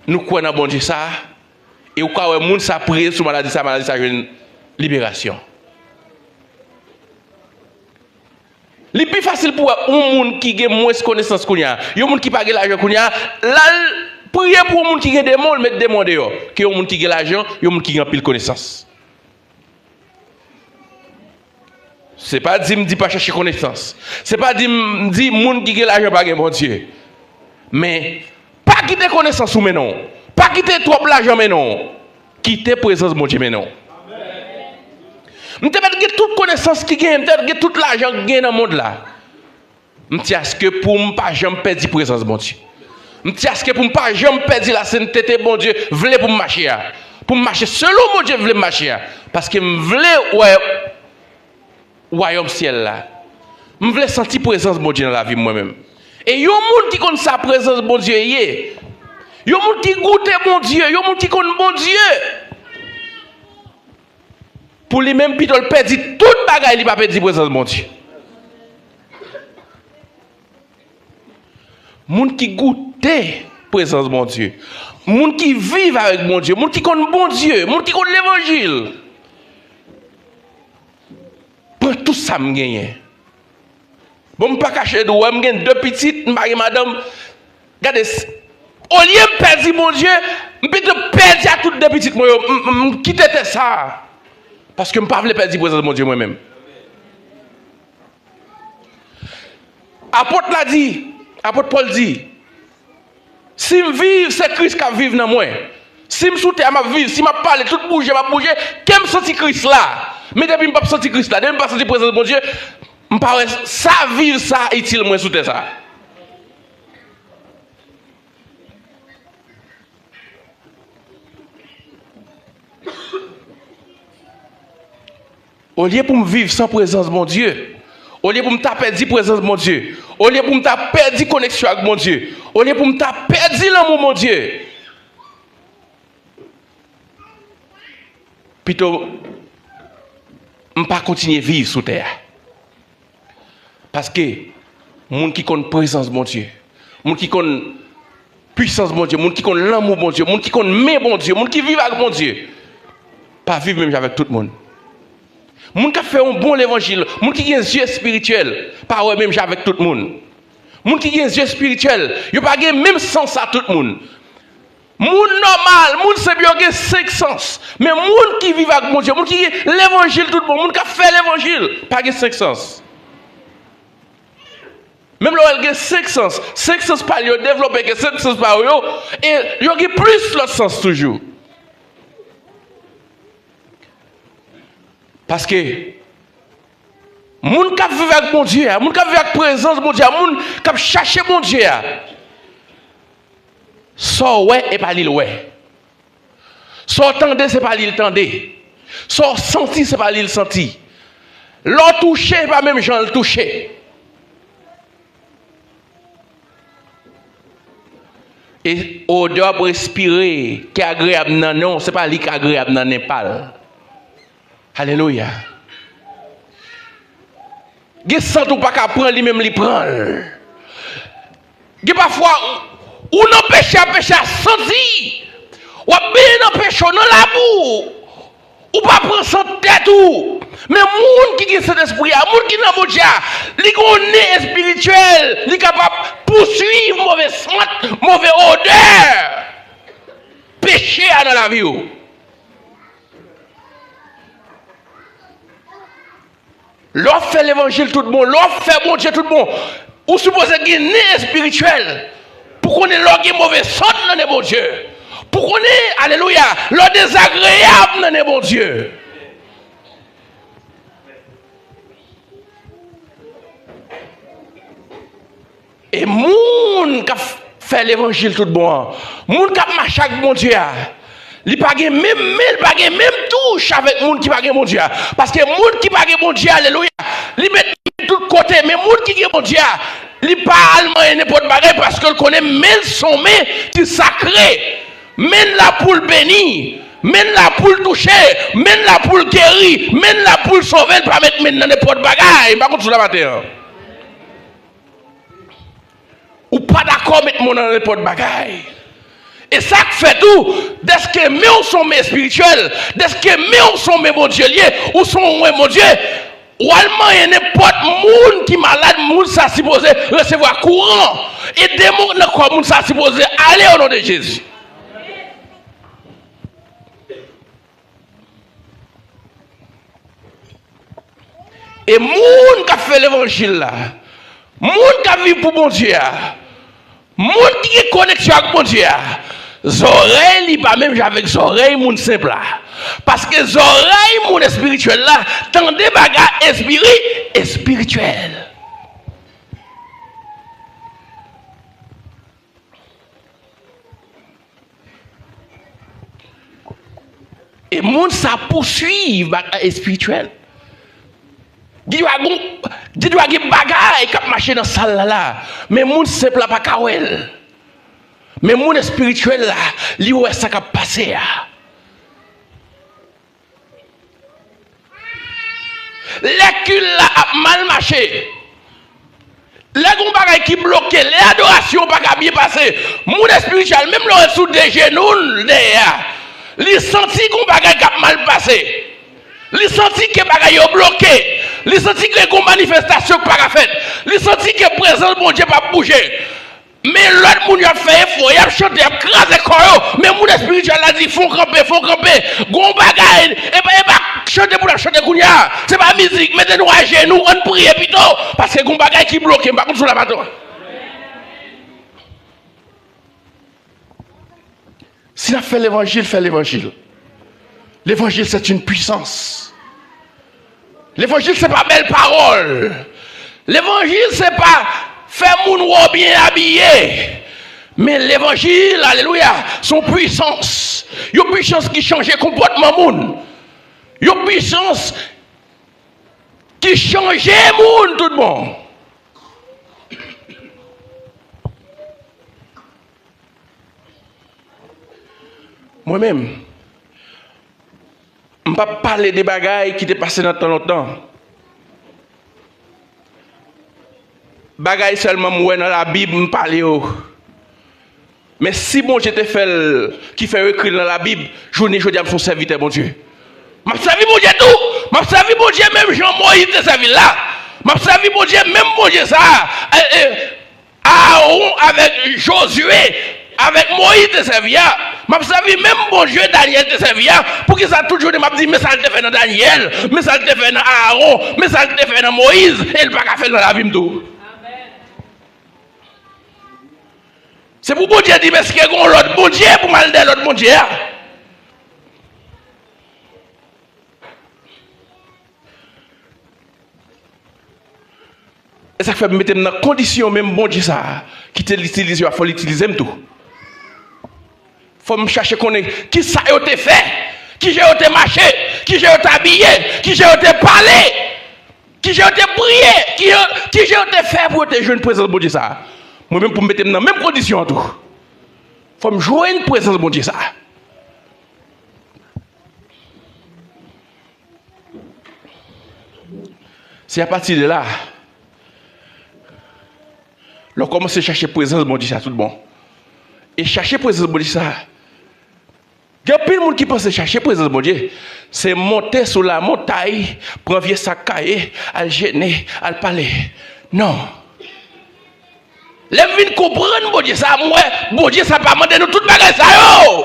nou kwè nan Bondye sa a, e ou ka wè moun sa priye sou maladi sa, maladi sa jwenn liberasyon. Li pi fasil pou wè yon moun ki gen mwens konesans kounye a, yon moun ki pa gen lajan kounye a, l al priye pou yon moun ki gen demon, l met demon deyò, ke yon moun ki gen lajan, yon moun ki gen anpil konesans. Se pa di m di pa chache konesans. Se pa di m di moun ki gen lajan pa gen Bondye. Men, pa kite konesans ou mennen w. Pa kite twòp lajan mennen w. Kite prezans Bondye mennen w. M te mèt gen tout konesans ki genyen, m te mèt gen tout lajan ki genyen nan mond la. M te aske pou m pa janm pèdi prezans Bondye. M te aske pou m pa janm pèdi lasentete Bondye vle pou m mache a. Pou m mache selon Bondye vle m mache a. Paske m vle wè wayòm syèl la. M vle santi prezans Bondye nan lavi m mwen menm. E yon moun ki konn sa prezans Bondye ye, yon moun ki goute Bondye, yon moun ki konn Bondye, pou li menm, pito l pèdi tout bagay, li pa pèdi prezans Bondye. Moun ki goute prezans Bondye, moun ki viv avèk Bondye, moun ki konn Bondye, moun ki konn levanjil, pran tout sa m genyen. Bon, m pa kache di w, wè, m gen de pitit, m pa gen madanm. Gade, olye m pèdi Bondye, m pito pèdi a tout de pitit mwen yo. M, m, m kite tè sa a. Paske m pa vle pèdi prezans Bondye mwen menm. Apot la di, apot Pòl di, si m viv, se Kris k ap viv nan mwen. Si m sou tè a, m ap viv. Si m ap pale, tout bouje, m ap bouje. Ke m santi Kris la. Men depi m p ap santi Kris la, depi m pa santi prezans Bondye, m pa wè sa viv sa itil mwen sou tè sa. Olye pou m viv san prezans Bondye, olye pou m ta pèdi prezans Bondye, olye pou m ta pèdi koneksyon ak Bondye, olye pou m ta pèdi lanmou Bondye, pito m pa kontinye viv sou tè a. Paske moun ki konn prezans Bondye, moun ki konn pwisans Bondye, moun ki konn lanmou Bondye, moun ki konn men Bondye, moun ki viv ak Bondye, pa viv menm jan avèk tout moun. Moun k ap fè yon bon levanjil, moun ki gen zye espirityèl, pa wè menm jan avèk tout moun. Moun ki gen zye espirityèl, yo pa gen menm sans a tout moun. Moun nòmal, moun senp yo gen senk sans. Men moun ki viv ak Bondye, moun ki gen levanjil tout bon, moun k ap fè levanjil, pa gen senk sans. Menm lè w wè l gen senk sans, senk sans pa l yo devlope ke senk sans pa w yo, e yo gen plis lòt sans toujou. Paske moun k ap viv ak Bondye a, moun k ap viv ak prezans Bondye a, moun k ap chache Bondye a, sa w wè, e pa li l wè. Sa w tande, se pa li l tande. Sa w santi, se pa li l santi. Lè w touche, e pa menm jan l touche. E odè w ap respire ki agreyab nan nen w, se pa li ki agreyab nan nen pa l. Alelouya. Gen sant ou pa ka pran, li menm li pran l. Gen pafwa, ou nan peche a, peche a santi. W ap benyen nan peche w, nan labou. Ou pa pran sant tèt ou. Men moun ki gen Sentespri a, moun ki nan Bondye a, li gen yon nen espirityèl, li kapab pouswiv move sant, move odè peche a nan lavi w. Lè w ap fè levanjil tout bon, lè w ap fè Bondye tout bon, ou sipoze gen nen espirityèl pou konnen lè w gen move sant nan nen Bondye. Pou konnen, alelouya, lè w dezagreyab nan nen Bondye. E moun k ap fè levanjil tout bon an, moun k ap mache ak Bondye a, li pa gen menm, men li pa gen menm touch avèk moun ki pa gen Bondye a. Paske moun ki pa gen Bondye, alelouya, li met men tout kote, men moun ki gen Bondye a, li pa al manyen nenpòt bagay paske l konnen men l se yon men ki sakre. Men l la pou l beni, men l la pou l touche, men l la pou l geri, men l la pou l sove, l pa met men l nan nenpòt bagay. M pa konn si w la maten an. Ou pa dakò met men w nan nenpòt bagay. E sa k fè tou, dèske men w se yon men espirityèl, dèske men w se yon men Bondye l ye, ou se yon men Bondye, w al manyen nenpòt moun ki malad, moun sa sipoze resevwa kouran. E demon nan kò moun sa sipoze ale o non de Jezi. E moun k ap fè levanjil la, moun k ap viv pou Bondye a, moun ki gen koneksyon ak Bondye a, zòrèy li pa menm jan avèk zòrèy moun senp la. Paske zòrèy moun espirityèl la tande bagay espiri-, espirityèl. E moun sa pouswiv bagay espirityèl. Gen dwa gon, gen dwa gen bagay k ap mache nan sal la la, men moun senp la pa ka wè l. Men moun espirityèl la, li wè sa k ap pase a. Lè kult la ap mal mache, lè gon bagay ki bloke, lè adorasyon pa ka byen pase, moun espirityèl, menm lè w sou de jenou l dèyè a, li santi gon bagay k ap mal pase. Li santi ke bagay yo bloke. Li santi ke gon manifestasyon k pa ka fèt. Li santi ke prezans Bondye p ap bouje. Men lòt moun yo ap fè efò, y ap chante, y ap kraze kò yo. Men moun espirityèl la di, "Fon kanpe, fon kanpe." Gon bagay, e pa, e pa chante pou n ap chante kounye a. Se pa mizik, mete nou ajenou, ann priye pito. Paske gon bagay ki bloke, m pa konn sou la pa twa. Si n ap fè levanjil, fè levanjil. Levanjil, c'est une puissance. Levanjil, se pa bèl pawòl. Levanjil, se pa fè moun wè w byen abiye. Men levanjil, alelouya, se yon pwisans. Yon pwisans ki chanje konpòtman moun. Yon pwisans ki chanje moun tout bon. Mwen menm, m p ap pale de bagay ki te pase nan tan lontan. Bagay sèlman m wè nan Labib, m pale yo. Men si Bondye te fè l, ki fè yo ekri l nan Labib, jounen jodi a m se yon sèvitè Bondye. M ap sèvi Bondye tou. M ap sèvi Bondye menm jan Moyiz te sèvi l la. M ap sèvi Bondye, menm Bondye sa a. E, e, Aawon avèk Jozye, avèk Moyiz te sèvi a. M ap sèvi menm Bondye Danyèl te sèvi a. Poukisa tout jounen m ap di, "Men sa l te fè nan Danyèl, men sa l te fè nan Aawon, men sa l te fè nan Moyiz," e l pa ka fè l nan lavi m tou? Se pou Bondye di m, "Èske gen yon lòt Bondye pou m al dèyè lòt Bondye a?" E sa k fè m mete m nan kondisyon menm Bondye sa a, ki te itilize yo a, fò l itilize m tou. Fò m chache konnen ki sa yo te fè, ki jan yo te mache, ki jan yo te abiye, ki jan yo te pale, ki jan yo te priye, ki jan, ki jan yo te fè pou yo te jwenn prezans Bondye sa a. Mwen menm pou m mete m nan menm kondisyon an tou. Fò m jwenn prezans Bondye sa a. Se apati de la, lè w kòmanse chache prezans Bondye sa tout bon. E chache prezans Bondye sa, gen anpil moun ki panse chache prezans Bondye, se monte sou lamontay, pran vye sak kaye, al jene, al pale. Non. Lè m vin konprann Bondye sa, m wè Bondye sa pa mande nou tout bagay sa yo.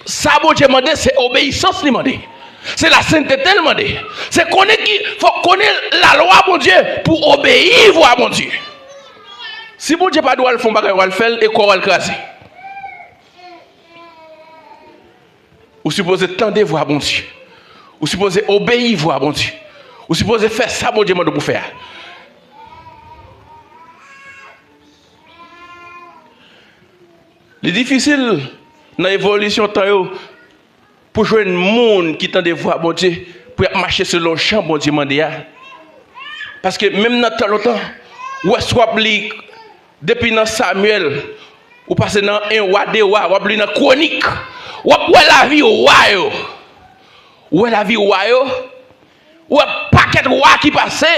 Sa Bondye mande, se obeyisans li mande. Se lasentete l mande. Se konnen ki, fòk konnen lalwa Bondye pou obeyi vwa Bondye. Si Bondye pa di w al fè yon bagay, w al fè l e kò w al kraze. Ou sipoze tande vwa Bondye. Ou sipoze obeyi vwa Bondye. Ou sipoze fè sa Bondye mande w pou fè a. Li difisil nan evolisyon tan yo pou jwenn moun ki tande vwa Bondye, pou y ap mache selon jan Bondye mande a. Paske menm nan tan lontan, ou wè si w ap li depi nan Samyèl, ou pase nan en wa, de wa, w ap li nan Kwonik, w ap wè lavi wa yo. Ou wè lavi wa yo, ou wè pakèt wa ki pase.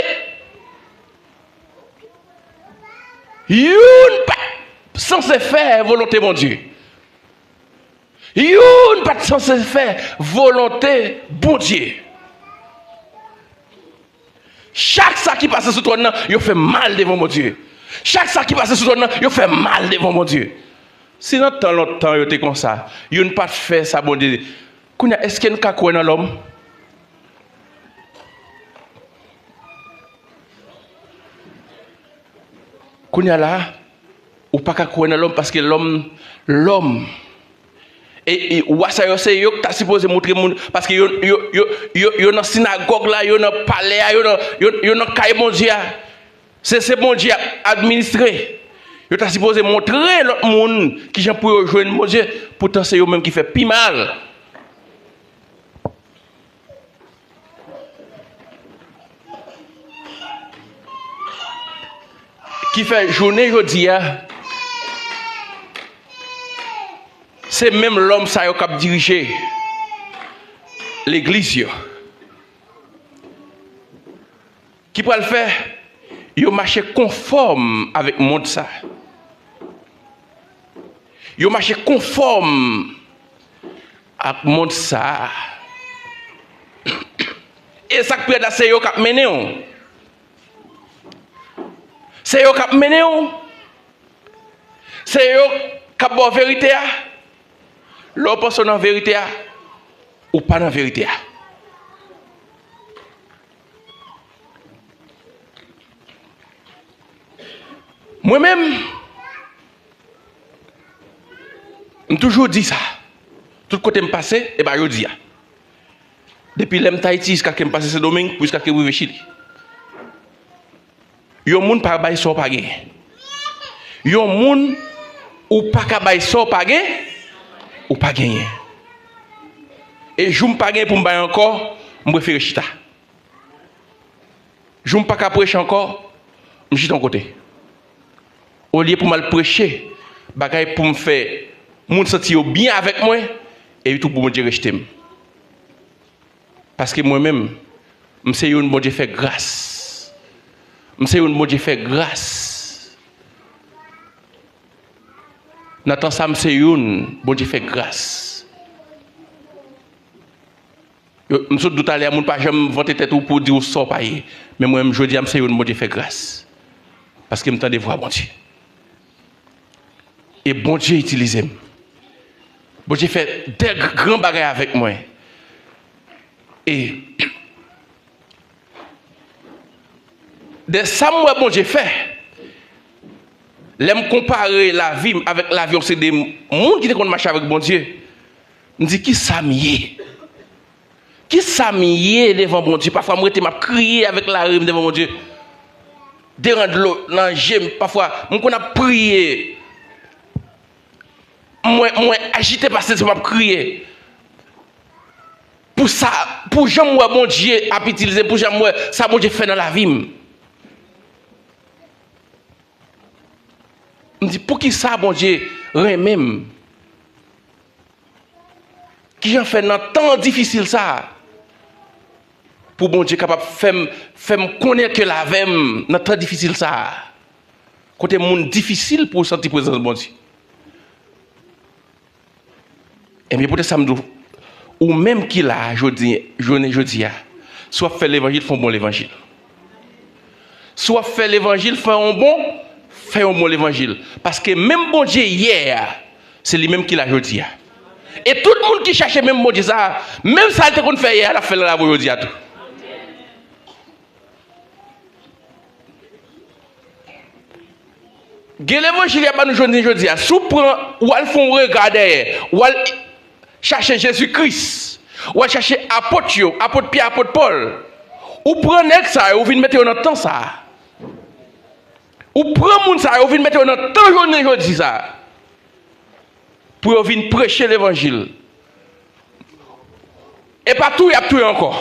Youn pa t sanse fè volonte Bondye. Youn pa t sanse fè volonte Bondye. Chak sa ki pase sou twòn nan, yo fè mal devan Bondye. Chak sa ki pase sou twòn nan, yo fè mal devan Bondye. Si nan tan lontan yo te konsa, youn pa t fè sa Bondye. Kounye a, èske n ka kwè nan lòm? Kounye a la, ou pa ka kwè nan lòm paske lòm, lòm. E, e wa sa yo, se yo k ta sipoze montre moun, paske yo, yo, yo, yo, yo nan sinagòg la, yo nan palè a, yo nan, yo, yo nan kay Bondye a. Se, se Bondye ap administre. Yo ta sipoze montre lòt moun kijan pou yo jwenn Bondye, poutan se yo menm ki fè pi mal. Ki fè jounen jodi a, se menm lòm sa yo k ap dirije legliz yo. Ki pral fè yo mache konfòm avèk mond sa. Yo mache konfòm ak mond sa a. E sa k pi rèd la, se yo k ap mennen w. Se yo k ap mennen w. Se yo k ap ba w verite a. Lè w panse w nan verite a, ou pa nan verite a. Mwen menm, m toujou di sa. Tout kote m pase, e pa jodi a. Depi lè m t Ayiti jiskaske m pase Sendomeng, jiskaske m rive Chili. Yon moun pa bay sa w pa genyen. Yon moun, ou pa ka bay sa w pa gen, ou pa genyen. E jou m pa gen pou m bay ankò, m prefere chita. Jou m pa ka preche ankò, m chita yon kote. Olye pou m al preche bagay pou m fè moun santi yo byen avèk mwen, e tou pou Bondye rejte m. Paske mwen menm, m se youn Bondye fè gras. M se youn Bondye fè gras. Nan tan sa, m se youn Bondye fè gras. Yo, m sot di w talè a, moun pa janm vante tèt ou pou di w sa w pa ye. Men mwen menm, jodi a, m se youn Bondye fè gras. Paske m tande vwa Bondye. E Bondye itilize m. Bondye fè de gran bagay avèk mwen. E de sa m wè Bondye fè, lè m konpare lavi m avèk lavi yon seri de moun ki te konn mache avèk Bondye, m di, "Ki sa m ye? Ki sa m ye devan Bondye?" Pafwa, m rete, m ap kriye avèk lari m devan Bondye. Deran dlo nan je m. Pafwa, m konn ap priye. Mwen, mwen ajite pase se m ap kriye. Pou sa, pou jan m wè Bondye ap itilize m, pou jan m wè sa Bondye fè nan lavi m. M di, "Poukisa Bondye renmen m? Kijan fè nan tan difisil sa a, pou Bondye kapab fè m, fè m konnen ke l avè m nan tan difisil sa a?" Kote moun difisil pou w santi prezans Bondye. Ebyen, poutèt sa m di w, ou menm ki la a jodi, jounen jodi a, si w ap fè levanjil, fè yon bon levanjil. Si w ap fè levanjil, fè yon bon, fè yon bon levanjil. Paske menm Bondye yè a, se li menm ki la jodi a. E tout moun ki chache menm Bondye sa a, menm sa l te konn fè yè a, l ap fè l nan lavi w jodi a tou. Gen levanjil y ap ba nou jodi, jodi a. Si w pran, w al fè yon rega dèyè, w al chache Jezi Kris, w al chache apot yo, apot Pyè, apot Pòl, ou pran nèg sa yo, ou vin mete yo nan tan sa a. Ou pran moun sa yo, ou vin mete yo nan tan jounen jodi sa a. Pou yo vin preche levanjil. E pa touye y ap touye ankò.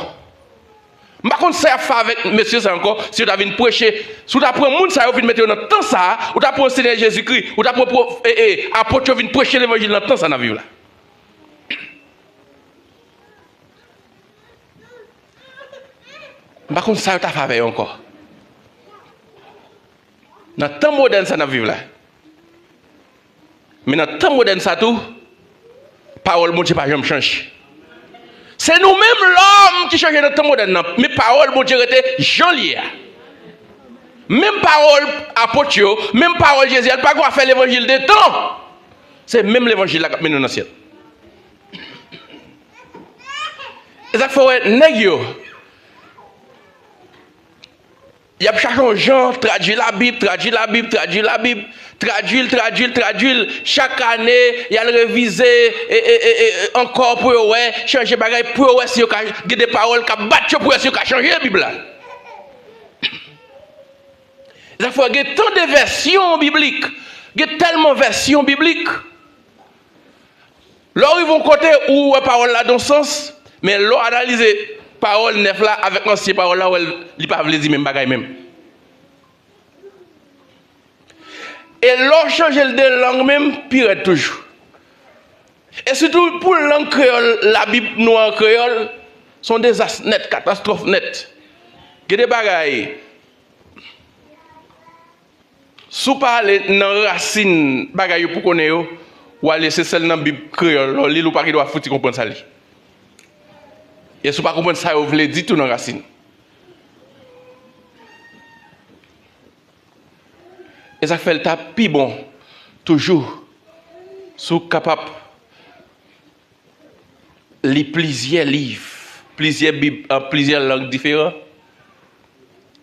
M pa konn sa y ap fè avèk mesye sa ankò, si yo ta vin preche, si w ta pran moun sa yo vin mete yo nan tan sa a, ou ta pran Senyè Jezikri, ou ta pran pwo-, e, e, apot yo vin preche levanjil nan tan sa n ap viv la. M pa konn sa yo ta fè avè yo ankò. Nan tan modèn sa n ap viv la. Men nan tan modèn sa tou, pawòl Bondye pa janm chanje. Se nou menm lòm ki chanje nan tan modèn nan, men pawòl Bondye rete jan l ye a. Menm pawòl apot yo, menm pawòl Jezi a, li pa gen afè levanjil de tan. Se menm levanjil la k ap mennen w nan syèl. E sa k fè w wè nèg yo, y ap chache yon jan tradui Labib, tradui Labib, tradui Labib, tradui l, tradui l, tradui l. Chak ane, y al revize, e, e, e, e, ankò pou yo wè, chanje bagay, pou yo wè si yo ka, gen de pawòl k ap bat yo pou wè si yo ka chanje Bib la. E sa k fè gen tan de vèsyon biblik, gen tèlman vèsyon biblik. Lè w rive yon kote, ou wè pawòl la nan yon sans, men lè w analize pawòl nèf la avèk ansyen pawòl la, ou wè l, li pa vle di menm bagay menm. E lè w chanje l de lang menm, pi rèd toujou. E sitou pou lang kreyòl, Labib nou an kreyòl, se yon dezas nèt, katastwòf nèt. Gen de bagay, si w pa ale nan rasin bagay yo pou konnen yo, w ale se sèl nan Bib kreyòl, lè w li l, ou pa gen dwa fouti konprann sa l ye. Yes, ou pa konprann sa yo vle di tou nan rasin. E sa k fè l ta pi bon toujou si w kapab li plizyè liv, plizyè Bib an plizyè lang diferan,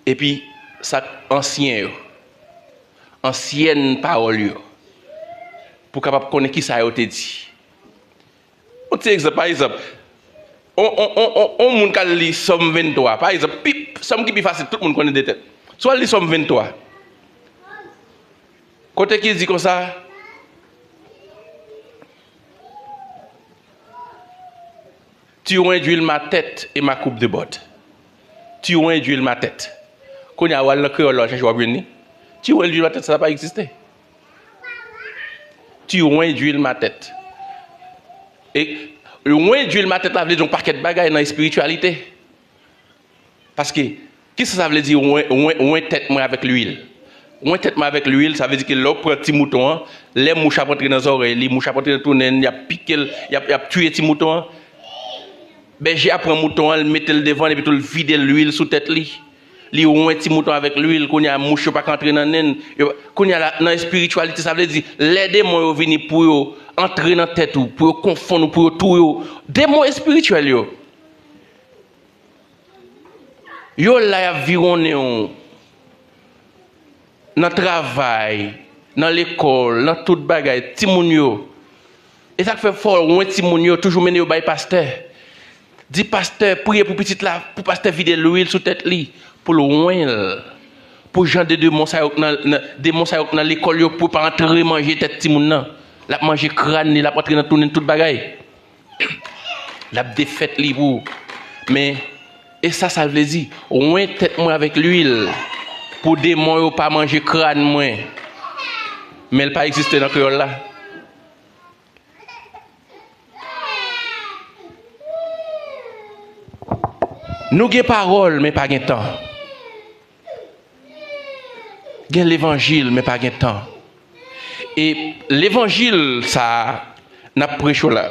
epi sa k ansyen yo, ansyèn pawòl yo, pou w kapab konnen kisa yo te di. Yon ti egzanp, pa egzanp, on, on, on, on, on moun k al li Sòm venntwa, pa egzanp, pi, Sòm ki pi fasil, tout moun konnen de tèt. Si w al li Sòm venntwa, kote ki di konsa, Tu oint d'huile ma tête et ma coupe déborde. Tu oint d'huile ma tête. Kounye a, w al nan kreyòl la, w al chèche, w ap jwenn li. Tu oint d'huile ma tête, sa pa egziste. Tu oint d'huile ma tête. E oint d'huile ma tête la vle di yon pakèt bagay nan espirityalite. Paske, kisa sa vle di, oint, oint, oint tèt mwen avèk lwil? Oint tèt mwen avèk lwil, sa vle di ke lè w pran ti mouton an, lè mouch ap antre nan zòrèy li, mouch ap antre nan tou nen l, y ap pike l, y ap, y ap tiye ti mouton an. Bèje a pran mouton an, l mete l devan l, epi tou l vide lwil sou tèt li. Li oint ti mouton avèk lwil, kounye a mouch yo pa ka antre nan nen l. Yo, kounye a la, nan espirityalite, sa vle di, lè demon yo vini pou yo antre nan tèt ou, pou yo konfonn ou, pou yo touye w, demon espirityèl yo, yo la, y ap viwonnen w nan travay, nan lekòl, nan tout bagay, timoun yo. E sa k fè fò w oint timoun yo, toujou mennen yo bay pastè. Di pastè, priye pou pitit la, pou pastè vide lwil sou tèt li, pou l oint l. Pou jan de demon sa yo k nan, nan, demon sa yo k nan lekòl yo, pou pa antre manje tèt timoun nan. L ap manje kràn li, l ap antre nan tou nen l, tout bagay. L ap defèt li pou ou. Men, e sa, sa vle di, oint tèt mwen avèk lwil, pou demon yo pa manje kràn mwen. Men l pa egziste nan kreyòl la. Nou gen pawòl, men pa gen tan. Gen levanjil, men pa gen tan. E levanjil sa a, n ap preche w la.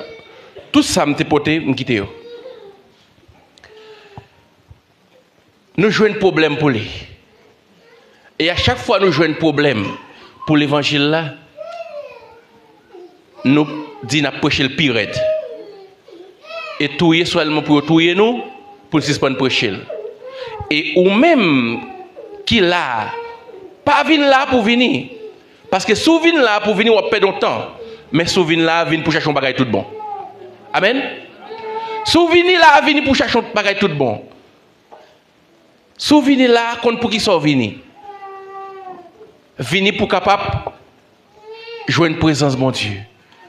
Tout sa m te pote, m kite yo. Nou jwenn pwoblèm pou li. E a chak fwa nou jwenn pwoblèm pou levanjil la, nou di n ap preche l pi rèd. E touye sèlman pou yo touye nou, pou n sispann preche l. E ou menm ki la a, pa vin la pou vini. Paske si w vin la a pou vini, w ap pèdi yon tan. Men si w vin la a, vin pou chache yon bagay tout bon. Amèn. Si w vini la a, vini pou chache yon bagay tout bon. Si w vini la a, konn poukisa w vini. Vini pou w kapab jwenn prezans Bondye.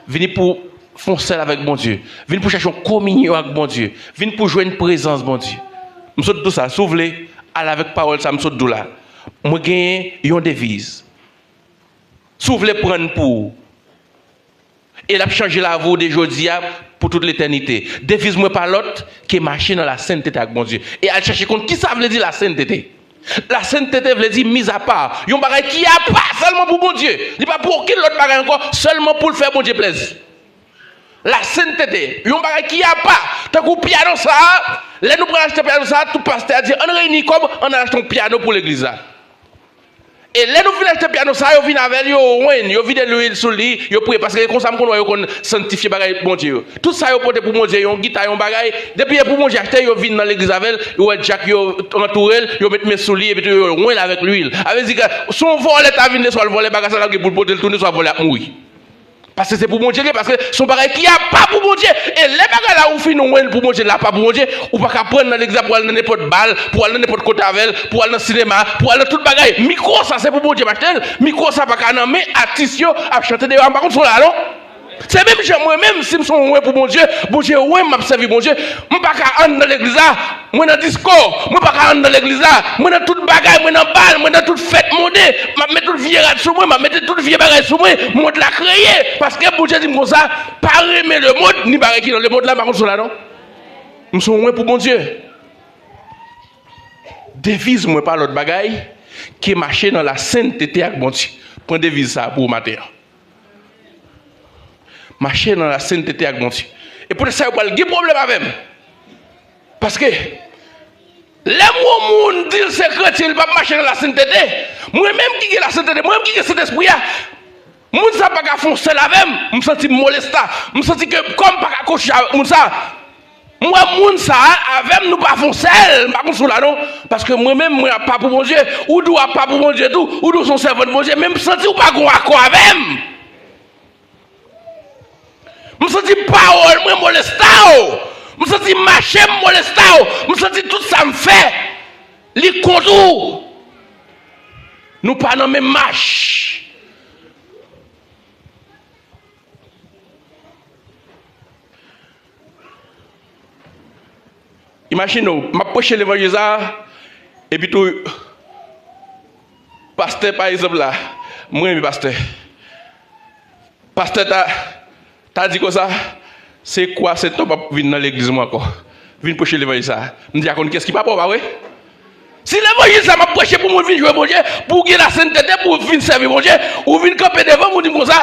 Vini pou w fè yon sèl avèk Bondye. Vin pou w chache yon kominyon ak Bondye. Vin pou w jwenn prezans Bondye. M sot di w sa, si w vle, al avèk pawòl sa m sot di w la. Mwen genyen yon deviz. Si w vle pran l pou ou. E l ap chanje lavi w de jodi a pou tout letènite. Deviz mwen pa lòt ke mache nan lasentete ak Bondye. E al chèche konn kisa vle di lasentete. Lasentete vle di mizapa, yon bagay ki apa sèlman pou Bondye. Li pa pou okenn lòt bagay ankò, sèlman pou l fè Bondye plèzi. Lasentete, yon bagay ki apa, tankou pyano sa a, lè nou pral achte pyano sa a, tout pastè a di, ann reyini kòb, ann al achte yon pyano pou legliz la. E lè nou fin achte pyano sa, yo vin avè l, yo oint l, yo vide lwil sou li, yo priye, paske se konsa m konn wè yo konn sanntifye bagay Bondye yo. Tout sa yo pote pou Bondye, yon gita, yon bagay, depi e pou Bondye achte, yo vin nan legliz avè l, yo wè dyak yo antoure l, yo met men sou li, epi tou yo oint l avèk lwil. Sa vle di ke si yon vòlè ta vin lè swa l vòlè bagay sa, l ap gen pou l pote l tounen, swa vòlè ap mouri. Paske se pou Bondye l ye, paske se yon bagay ki apa pou Bondye. E lè bagay la ou fin oint l pou Bondye, l apa pou Bondye, ou pa ka pran l nan legliz la pou al nan nenpòt bal, pou al nan nenpòt kote avè l, pou al nan sinema, pou al nan tout bagay. Mikwo sa se pou Bondye m achte l. Mikwo sa pa ka nan men atis yo ap chante deyò a, m pa konn si w la non. Se menm jan mwen menm, si m se yon oint pou Bondye, Bondye oint m, m ap sèvi Bondye. M pa ka ann nan legliz la, mwen nan disko, mwen pa ka ann nan legliz la, mwen nan tout bagay, mwen nan bal, mwen nan tout fèt monde, m ap met tout vye rad sou mwen, m ap mete tout vye bagay sou mwen, mond la kreye, paske Bondye di m konsa, pa renmen lemond, ni bagay ki nan lemond la, m pa konn si w la non. M se yon oint pou Bondye. Deviz mwen pa lòt bagay ke mache nan lasentete ak Bondye. Pran deviz sa a pou ou maten an. Mache nan lasentete ak Bondye. E poutèt sa yo pral gen pwoblèm avè m. Paske, lè m wè yon moun di l se kretyen, li p ap mache nan lasentete. Mwen menm ki gen lasentete, mwen menm ki gen Sentespri a, moun sa pa ka fè yon sèl avè m. M santi m molesta. M santi ke kò m pa ka koche avèk moun sa. M wè moun sa a avè m, nou pa fè yon sèl. M pa konn si w la non. Paske mwen menm, mwen ap pa pou Bondye. Ou di w ap pa pou Bondye tou. Ou di w se yon sèvant Bondye. Men m santi w pa gen yon akò avè m. M santi pawòl mwen molesta w. M santi mache m molesta w. M santi tout sa m fè, li kont ou. Nou pa nan menm mach. Imajine w, m ap preche levanjil sa a, epi tou, pastè, pa egzanp la, mwen renmen pastè. Pastè ta, ta di konsa, se kwa Sentò p ap vin nan legliz mwen ankò. Vin preche levanjil sa a. M di, a konn kiyès ki papa w, pa vre? Si levanjil sa m ap preche pou moun vin jwenn Bondye, pou w gen lasentete, pou w vin sèvi Bondye, ou vin kanpe devan m, ou di m konsa,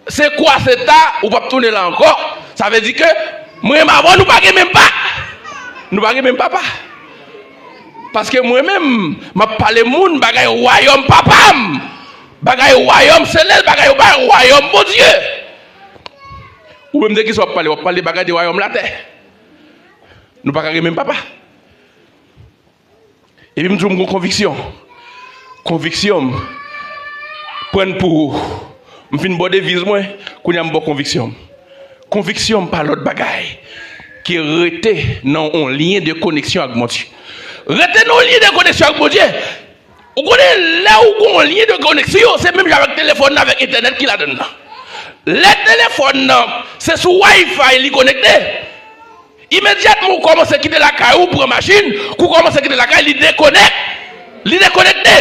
se kwa Sentò, ou p ap tounen la ankò. Sa vle di ke mwen menm avè w, nou pa gen menm pa. Nou pa gen menm papa. Paske mwen menm, m ap pale moun bagay wayòm papa m. Bagay wayòm selès, bagay, bagay wayòm Bondye. Ou menm de kisa w ap pale? W ap pale bagay de wayòm latè. Nou pa ka gen menm papa. Epi m di w m gon konviksyon. Konviksyon m pran pou ou. M fin ba w deviz mwen, kounye a m ba w konviksyon m. Konviksyon m pa lòt bagay ke rete nan yon lyen de koneksyon ak Bondye. Rete nan yon lyen de koneksyon ak Bondye. Ou konnen lè ou gon lyen de koneksyon, se menm jan avèk telefòn nan, avèk entènèt ki ladan l nan. Lè telefòn nan, se sou Wi-Fi li konekte. Imedyatman ou kòmanse kite lakay ou, pran machin, kou kòmanse kite lakay, li dekonèk-, li dekonekte.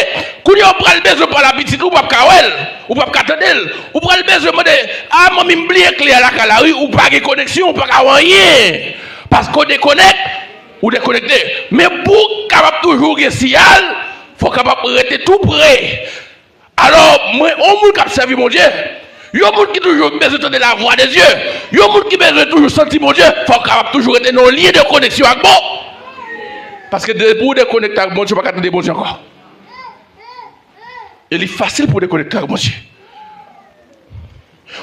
Kounye a ou pral bezwen pale a pitit ou, ou p ap ka wè l, ou p ap ka tande l. Ou pral bezwen mande, a manmi, m bliye kle a lakay la wi, ou pa gen koneksyon, ou pa ka wè anyen. Paske w dekonèk, ou dekonekte. Men pou w kapab toujou gen siyal, fò w kapab rete tou pre. Alò, mwen, yon moun k ap sèvi Bondye, yon moun ki toujou bezwen tande lavwa de Dye, yon moun ki bezwen toujou santi Bondye, fò w kapab toujou rete nan yon lyen de koneksyon ak Bon. Paske depi w dekonekte ak Bondye, ou pa ka tande Bondye ankò. E li fasil pou w dekonekte ak Bondye.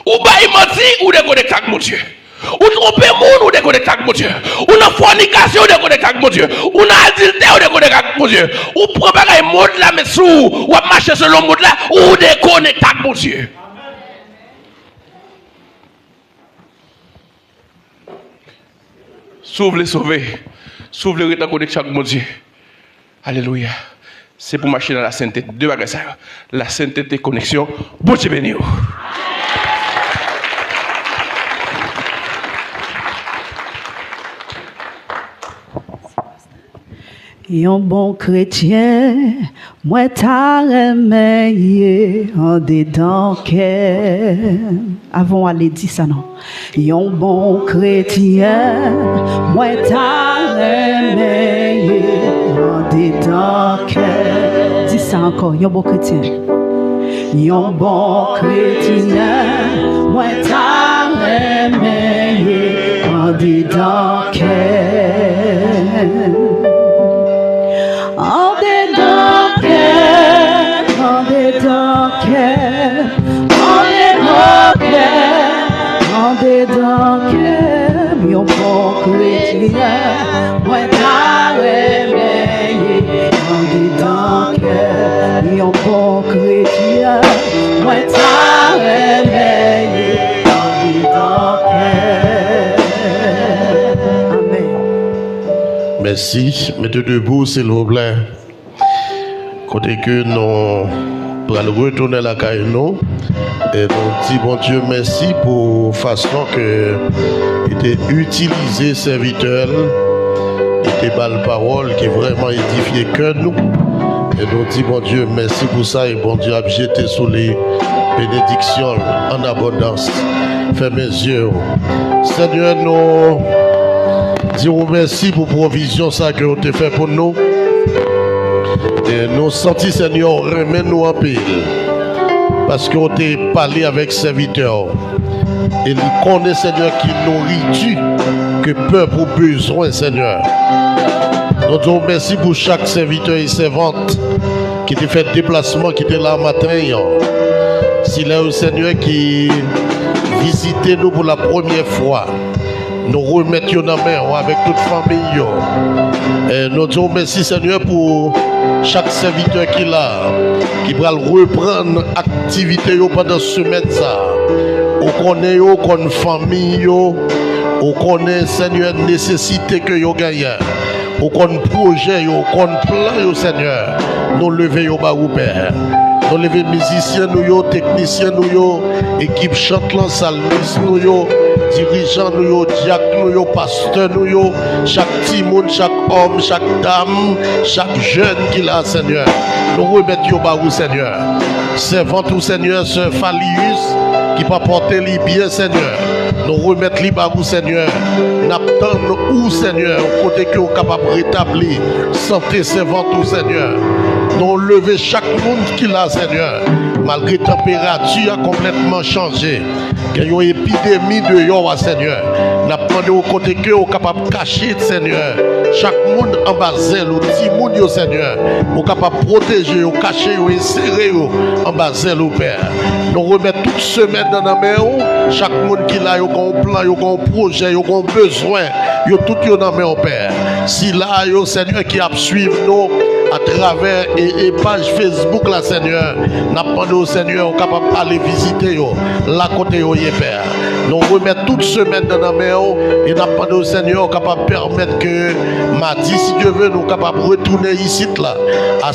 Ou bay manti, ou dekonekte ak Bondye. Ou twonpe moun, ou dekonekte ak Bondye. Ou nan fònikasyon, ou dekonekte ak Bondye. Ou nan adiltè, ou dekonekte ak Bondye. Ou pran bagay mond la met sou ou, w ap mache selon mond la, ou dekonekte ak Bondye. Si w vle sove, si w vle ret an koneksyon ak Bondye, alelouya, se pou mache nan lasentete. De bagay sa yo, lasentete, koneksyon. Bondye beni w. Yon bon kretyen, mwen ta renmen ye andedan kè m. Avan w ale, di sa non. Yon bon kretyen, mwen ta renmen ye andedan kè m. Di sa ankò, yon bon kretyen. Yon bon kretyen, mwen ta renmen ye andedan kè m. Andedan kè m, andedan kè m, andedan kè m, andedan kè m, yon bon kretyen. Mwen ta renmen ye andedan kè m, yon bon kretyen. Mwen ta renmen ye andedan kè m. Amèn. Mèsi. Mete debou, silvouplè. Kote ke nou pral retounen lakay nou, e nou di Bondye mèsi pou fason ke li te itilize sèvitè l, li te ba l pawòl ki vrèman edifye kè nou. E nou di Bondye mèsi pou sa, e Bondye ap jete sou li benediksyon l an abondans. Fèmen zye w. Senyè, nou di w mèsi pou pwovizyon sa ke w te fè pou nou. E nou santi, Senyè, w renmen nou anpil. Paske w te pale avèk sèvitè w. E li konnen, Senyè, ki nouriti ke pèp ou bezwen, Senyè. Nou di w mèsi pou chak sèvitè e sèvant ki te fè deplasman, ki te la maten an. Sila yo, Senyè, ki vizite nou pou la premyè fwa, nou remèt yo nan men w avèk tout fanmi yo. E nou di w mèsi, Senyè, pou chak sèvitè ki la, ki pral reprann aktivite yo pandan semèn sa a. Ou konnen yo, ou konn fanmi yo, ou konnen, Senyè, nesesite ke yo genyen. Ou konn pwojè yo, ou konn plan yo, Senyè. Nou leve yo ba ou, Pè. Nou leve mizisyen nou yo, teknisyen nou yo, ekip chant lan, salmis nou yo, dirijan nou yo, dyak nou yo, pastè nou yo, chak timoun, chak òm, chak dam, chak jèn ki la, Senyè. Nou remèt yo ba ou, Senyè. Sèvant ou, Senyè, sè Falius, ki pa pòte li byen, Senyè. Nou remèt li ba ou, Senyè. N ap tann ou, Senyè, kote ke w kapab retabli sante sèvant ou, Senyè. Nou leve chak moun ki la, Senyè. Malgre tanperati a konplètman chanje, gen yon epidemi deyò a, Senyè. N ap mande w kote ke w kapab kache, Senyè, chak moun anba zèl ou, timoun yo, Senyè. Ou kapab pwoteje yo, kache yo e sere yo anba zèl ou, Pè. Nou remèt tout semèn nan nan men w. Chak moun ki la, yo gen yon plan, yo gen yon pwojè, yo gen yon bezwen. Yo tout yo nan men w, Pè. Sila yo, Senyè, ki ap swiv nou atravè e, e paj Facebook la, Senyè, n ap mande w, Senyè, ou kapab ale vizite yo la kote yo ye, Pè. Nou remèt tout semèn nan nan men w e n ap mande w, Senyè, ou kapab pèmèt ke madi, si Dye vle, nou kapab retounen isit la